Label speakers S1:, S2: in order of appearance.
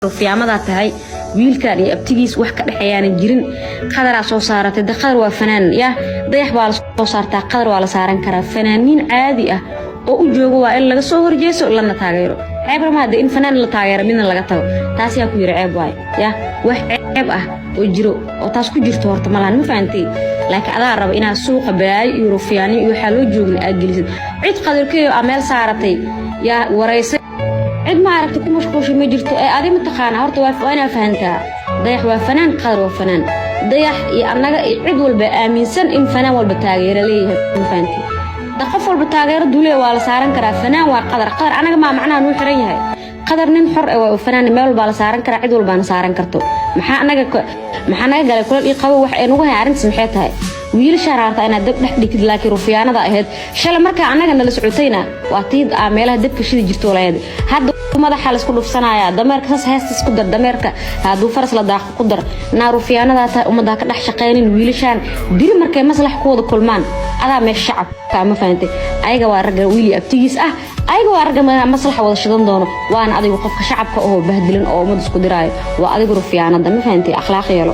S1: Rufiyaamadaa tahay. Wiilkan iyo abtigiis wax ka dhexeeyaanan jirin. Qadaraa soo saaratay de. Qadar waa fanaan ya Dayax baa la soo saartaa, Qadar waa la saaran karaa. Fanaaniin caadi ah oo u joogo waa in laga soo horjeeso lana taageero. Ceeb lama hadde in fanaan la taageero, midna laga tago. Taas yaa ku yiri ceeb waaye? Ya wax ceeb ah oo jiro oo taas ku jirto horta malahan, ma fahantay? Laakiin adaa raba inaad suuqa balaayo iyo rufiyaaniyo iyo waxaa loo joogin aad gelisid. Cid Qadarkeeyo aa meel saaratay yaa waraysay, cid ma aragta ku mashquushay ma jirto. Ee adi mataqaanaa, horta waa inaa fahantaa, Dayax waa fanaan, Qadar waa fanaan. Dayax iyo annaga iyo cid walba aaminsan in fanaan walba taageero leeyahay, ma fahantay? Da qof walba taageero duuleya waa la saaran karaa. Fanaan waa Qadar. Qadar anaga maa macnaha nuu xiran yahay? Qadar nin xor eh waa, fanaan meel walbaa la saaran karaa, cid walbaana saaran karto. Maxaa anaga, maxaa naga galay kulal iyo qabo? Wax ee nugu hay arrintaas maxay tahay? Wiilashaan rabtaa inaad dab dhex dhigtid, laakiin rufiyaanada ahayd shalay markaa annaga nala socotayna waa tiid aa meelaha dabka shidi jirto lahayd. Hadda madaxa laisku dhufsanayaa dameerka, saas heestas ku dar dameerka, hadduu faras la daaqo ku dar. Naa rufiyaanadaa tahay, ummadda ha ka dhex shaqaynin. Wiilashaan biri markay maslax ku wada kulmaan, adaa meesha shacabka, ma fahantay? Ayaga waa ragga wiili abtigiis ah, ayaga waa ragga maslaxa wada shidan doono, waana adigu qofka shacabka oo bahdilan oo ummad isku diraayo. Waa adigu rufiyaanada, ma fahantay? Akhlaaq yeelo.